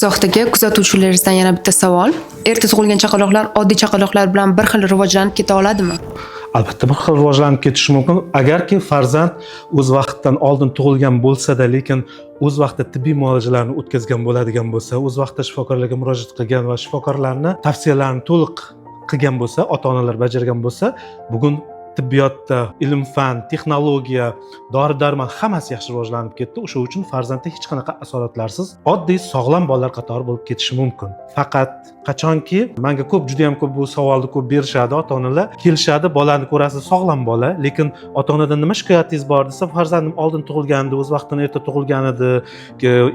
Zohid aka, kuzatuvchilaringizdan yana bitta savol. Erta tug'ilgan chaqaloqlar oddiy chaqaloqlar bilan bir xil rivojlanib keta oladimi? Albatta, bir xil rivojlanib ketishi mumkin, agarki farzand o'z vaqtidan oldin tug'ilgan bo'lsada, lekin o'z vaqtida tibbiy muolajalarni o'tkazgan bo'ladigan bo'lsa, o'z vaqtida shifokorlarga murojaat qilgan va shifokorlarni tavsiyalarini to'liq qilgan bo'lsa, ota onalar bajargan bo'lsa. Bugun tibbiyotda ilm fan, texnologiya, dori darmon hammasi yaxshi rivojlanib ketdi. O'sha uchun farzandda hech qanaqa asoratlarsiz oddiy sog'lom bolalar qatori bo'lib ketishi mumkin. Faqat qachonki, manga ko'p, juda yam ko'p bu savolni ko'p berishadi ota onalar kelishadi, bolani ko'rasiz, sog'lom bola, lekin ota onadan nima shikoyatingiz bor desa, farzandim oldin tug'ilgandi, o'z vaqtidan erta tug'ilgan edi,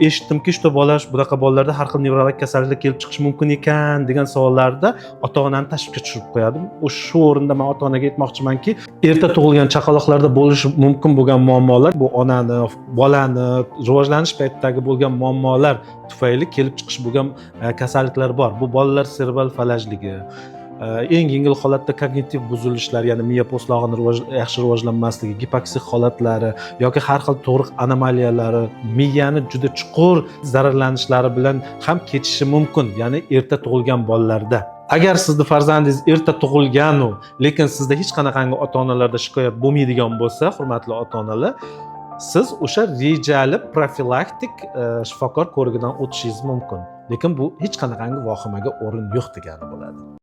eshitdimki, что bola, bunaqa bolalarda har xil nevrologik kasalliklar kelib chiqishi mumkin ekan degan savollarda ota onani tashvishga tushirib qo'yadi. Shu o'rinda man ota onaga aytmoqchimanki, erta tug'ilgan chaqaloqlarda bo'lishi mumkin bo'lgan muammolar bu onani, bolani rivojlanish paytidagi bo'lgan muammolar tufayli kelib chiqish bo'lgan kasalliklar bor. Bu bolalar serebral falajligi, eng yengil holatda kognitiv buzilishlar, ya'ni miya po'stlog'ini yaxshi rivojlanmasligi, gipoksik holatlari yoki har xil tug'ruq anomaliyalari, miyani juda chuqur zararlanishlari bilan ham ketishi mumkin, ya'ni erta tug'ilgan bolalarda. Agar sizni farzandingiz erta tug'ilganu, lekin sizda hech qanaqangi ota onalarda shikoyat bo'lmaydigan bo'lsa, hurmatli ota onalar, siz o'sha rejali profilaktik shifokor ko'rigidan o'tishingiz mumkin, lekin bu hech qanaqangi vahimaga o'rin yo'q degani bo'ladi.